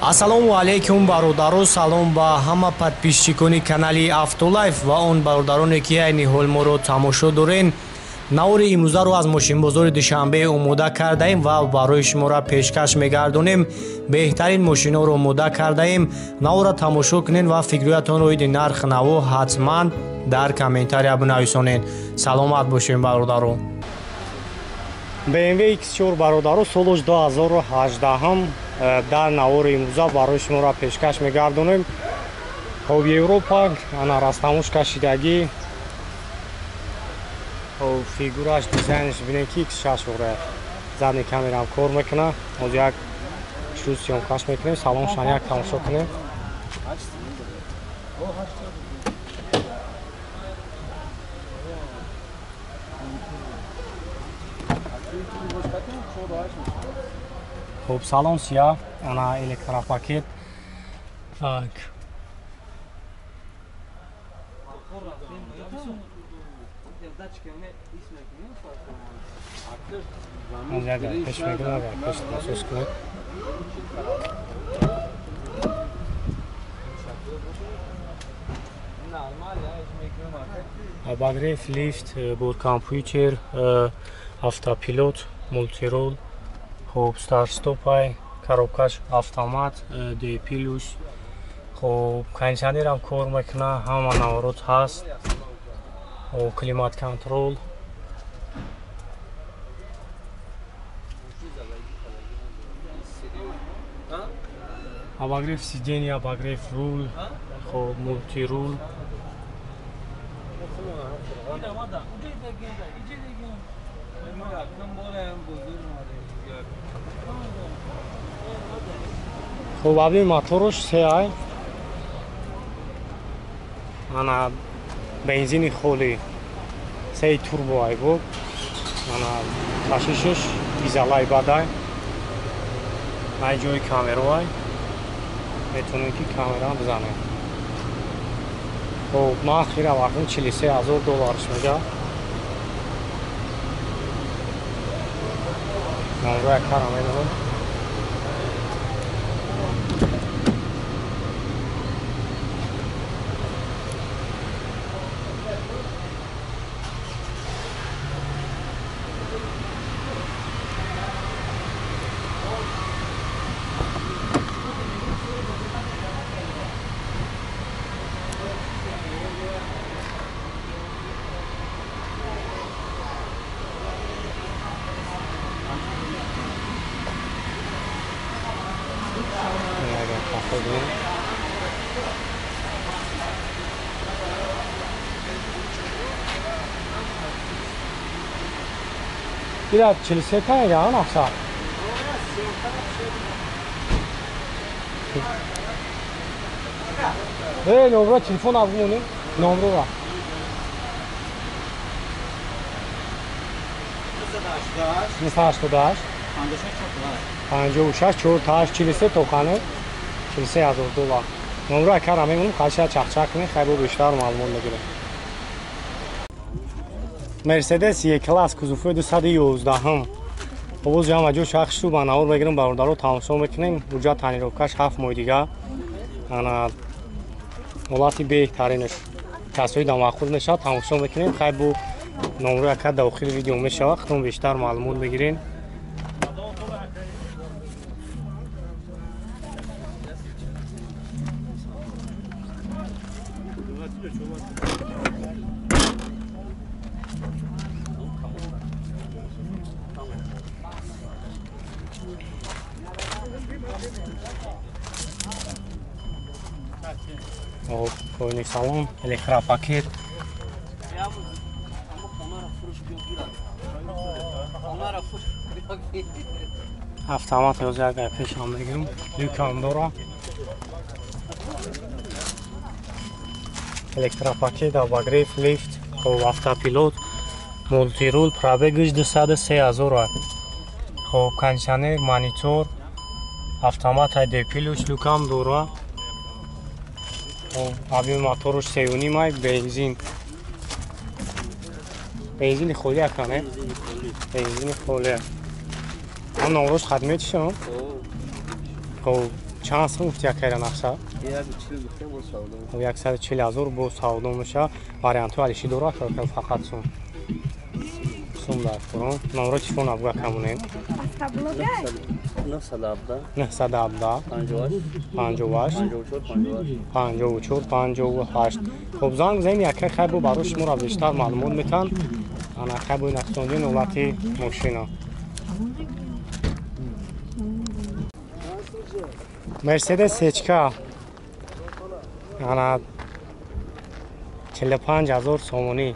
Ассалому алайкум бародаро, салом ба ҳама подписчикони канали Автолайф ва он бародароне ки айни ҳол моро тамошо дорен. Навори имрӯзаро аз мошинбозори Душанбе омода кардаем ва барои шуморо пешкаш мегардонем. Беҳтарин мошинҳоро омода кардаем. Наворро тамошо кунед ва фикрҳоятонро оиди нарх наво ҳатман дар комментария бинависонед. Саломат бошем бародаро. BMW X4 бародаро, солаш 2018 дар навори имрӯза барои шуморо пешкаш мегардонем. Хоб Европа, ана растамуш кашидагӣ, фигураш, дизайнаш бинед ки X6 ора. Задний камерам кор мекунад. Ҳозир як шӯ съёмкаш мекунем. Салоншан як тамошо кунем. Хуб, салон сия, ана электропакет. Так. Пеш мегирам, агар пеш насос кунед. Обогрев, лифт, борткомпютер, автопилот, мультирул. Хуб, старт-стопай, коробкаш автомат, D+. Хуб, кондиционерам кор мекунад, ҳама наворот ҳаст. Хуб, климат-контрол. Обогрев сиденья, обогрев рул, хуб, мультирул. Хуб, аби моторуш се ана бензини холи, сеи турбо ай бу, ана кашишиш дизелай бадай, ай ҷои камероай, метавонем ки камера бизанем. Хуб, нархира вақти 43,000 долларш мега. Номроя кара медонам. Ира 43 та я нақша. Эй, номро телефон абгумони, номро. 988 56 48 43 тохане 43,000 доллар. Номро акара мемонем, қаша чақчақ кунем, хайбо бештар маълумот мегирем. Мерседес Е-класс кузовҳои 211. Боз ҷамъ ҷо шахсу ба навор мегирем, бародаро тамошо мекунем. Уҷа тонировкаш 7 моҳи дига. Ана ҳолати беҳтаринаш. Касои да маъқул мешавад, тамошо мекунем. Хай бо номро яка дохили видео мешавад, худтон бештар маълумот мегирем. Пойни салон, электропакет. Автомат ёз як пешам мегирам. Люкам дора. Электропакет, обогрев, лифт, хоб автопилот, мультирул, пробегаш 203,000. Хоб кондиционер, монитор, автомат D+, люкам дора. Аби моторуш 3.5 май, бензин. Бензини холи акане? Бензини холи. Ам номрош хат метишам? Хоб, Чанд сум гуфти якайра нақша? 140 ҳазор бо савдо меша. Вариантҳои алиши дора фақат сум. Сум дар фурон. Номро телефон абга камонем. 917 917 58 54 58. Хоб занг занем якай хай бо барои шуморо бештар маълумот метан. Ана хай бо нақшонҷи ҳолати мошина. Мерседес Сечка ана 45 ҳазор сомонӣ.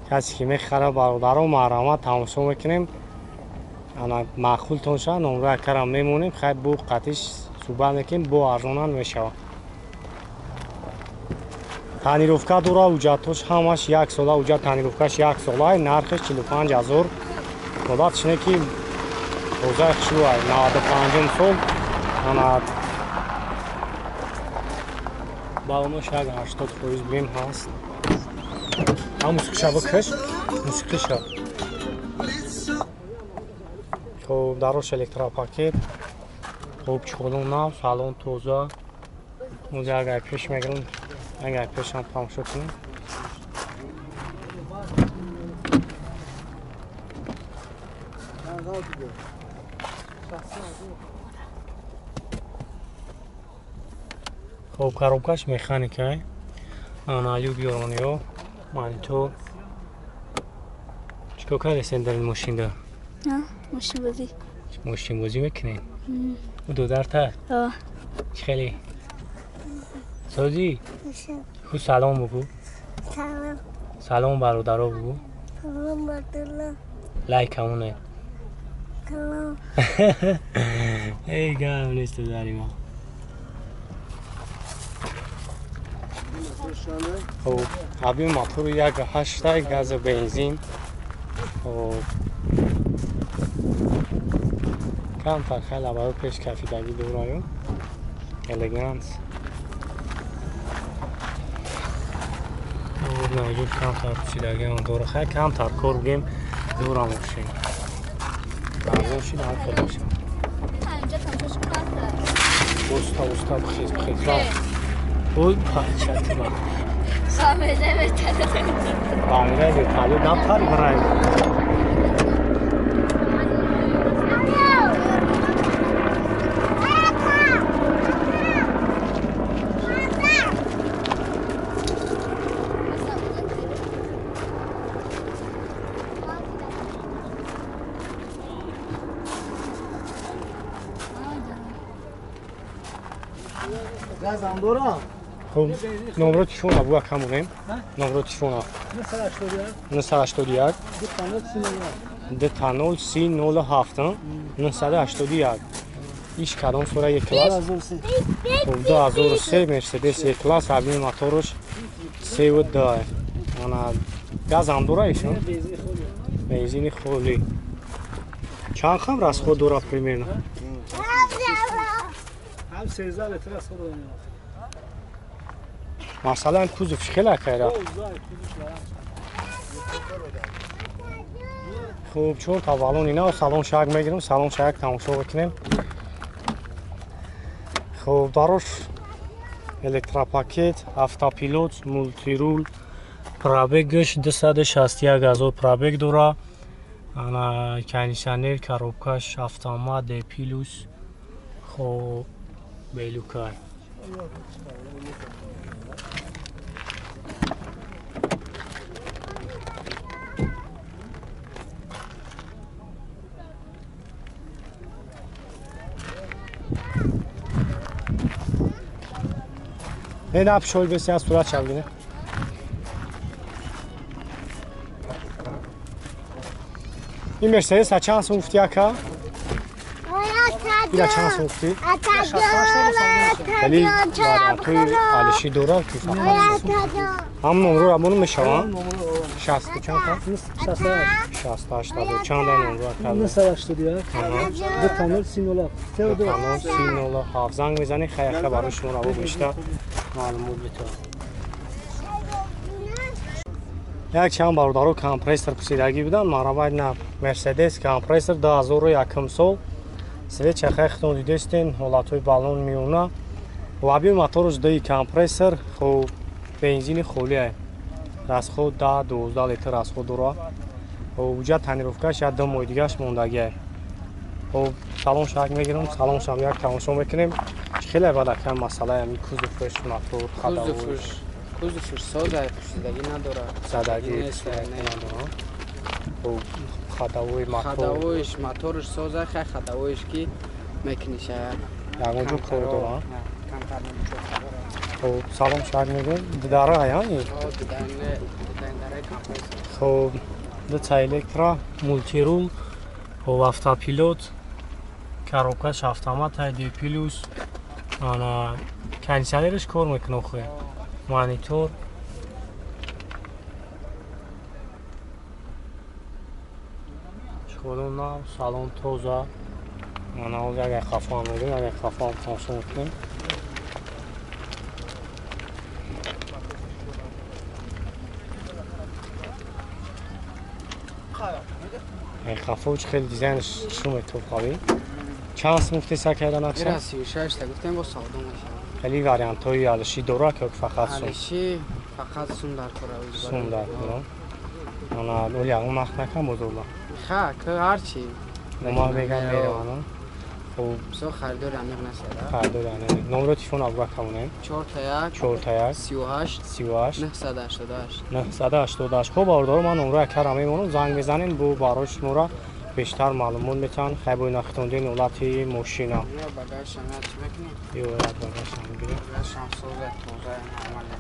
Касе ки мехара бародаро маҳрамат тамошо мекунем. Ана маъқултон шава номро якарам мемонем. Хай бо қатиш суҳбат мекунем, бо арзонан мешава. Тонировка дора, ҳуҷҷатҳош ҳамаш як сола, ҳуҷҷат тонировкаш як сола, нархеш 45 ҳазор. Ҳолатш не ки тозаи хушрӯай, 95 сол. Ана балонош як 80% бим ҳаст. Ҳам мусиқиша бикаш, мусиқиша. Хоб дарош электропакет, хоб чолон нав, салон тоза. Онҷа агар пеш мегирам, агар пешам тамошо кунем. Хоб коробкаш механика, ана люк ёрониё, монитор. Чикор кардесен дар ин мошинда? Мошинбозӣ. Мошинбозӣ мекунед? Ӯ додарта? Чӣ хеле? Созӣ? Ху салом бугӯ. Салом. Салом бародаро бугӯ. Салом бародаро. Лайк ҳамоне. Салом. Эй гап нест дари ма. Хоб аби мотори 1.8 газу бензин. Хоб камтар хеле барои пеш кафидагӣ дораю. Элеганс. Наҷур камтар пӯшидагиам дора. Хай камтар кор бигем дора мошин. Арзон шид ҳам хел мешавад. Уста уста бихез бихез. Ой пачати ба. Бамира вертолёт напар барай. Хоб номро телефона буга камонем. Номро телефона 981 2 30 07 981. Иш кадом сура Е класс? 2003 Мерседес Е класс, объем моторш 3.2. Ана газам дора ишон? Бензини холӣ. Чанд хам расход дора примерно? Ҳам 13 литр расход дора. Масалан кузов чӣ хел акайра? Хуб, чор та балон ина салон шак мегирем, салон шак тамошо мекунем. Хуб, дарош электропакет, автопилот, мултирул, пробегаш 261 ҳазор пробег дора. Ана кондиционер, коробкаш автомат, D плюс. Хуб, белюкай. Не напшол бес я сурат шавгине. Ин Мерседес а чанд сум гуфти ака? Ира чанд сум гуфти? Вале вариантҳои алиши дора ки фақат ҳам номро рамону мешаванд? 60 чанд та? 68 ҳазор. Чанд номро ака? 981 2 30 07. Занг мезанӣ хаяха барои шумо раво бештар маълумот метавад. Як чанд бародаро компрессор пурсидагӣ буданд. Марҳабат на Мерседес компрессор 2001 сол Свеча хехтон дидестен, ҳолатҳои баллон миёна. Лаби моторш ди компрессор, хоб бензини холия. Расход 10-12 литр расход дора. Хоб уҷа тонировкаш я 2 моҳи дигаш мондагия. Хоб салон шак мегирам, салон шам як тамошо мекунем. Хеле бад акам масъалаи ҳамин кузовш мотор хадавош. Кузовш соза, пӯшидагӣ надорад. Задагӣ надорад. Хоб хадавои мотор. Хадавоиш моторш соза, хай хадавоиш ки мекуниша. Ягон ҷо кор дорад. Камтар намечӯ. Хоб салом шак мегӯм. Дидара аяни? Дидаре компрессор. Хоб дута электро, мултирул, хоб автопилот, коробкаш автомат ди плюс. Ана кондиционерش кор мекунад хӯя. Монитор. Чиқодон нав, салон тоза. Ана ҳозир як хафо ҳам мегирем, як хафо ҳам тамошо мекунем. Хафо чӣ хеле дизайнш шуме тоқавӣ. Чанд сум гуфтеса карда нақша? Ира 36 та гуфтем, бо савдо мешавад. Хеле вариантҳои алиши дора ки фақат сум? Алиши фақат сум дар кора. Сум дар кора. Ана оли ягон нақд накам бозорла. Ха, ки ҳарчи. Ма мегам меравам. Хуб, со харидор амиқ насада. Харидор амиқ. Номро телефон абга камонем. 4 1 4 1 38 38 988 988. Хуб бародаро, ман номро якара мемонам, занг мезанем, бо барои шуморо бештар маълумот метаҳанд. Хай бо нахтондини ҳолати мошина. Ё багажшам я чӣ мекунӣ? Ё багажшам мегирем. Багажшам соза, тоза, нормале.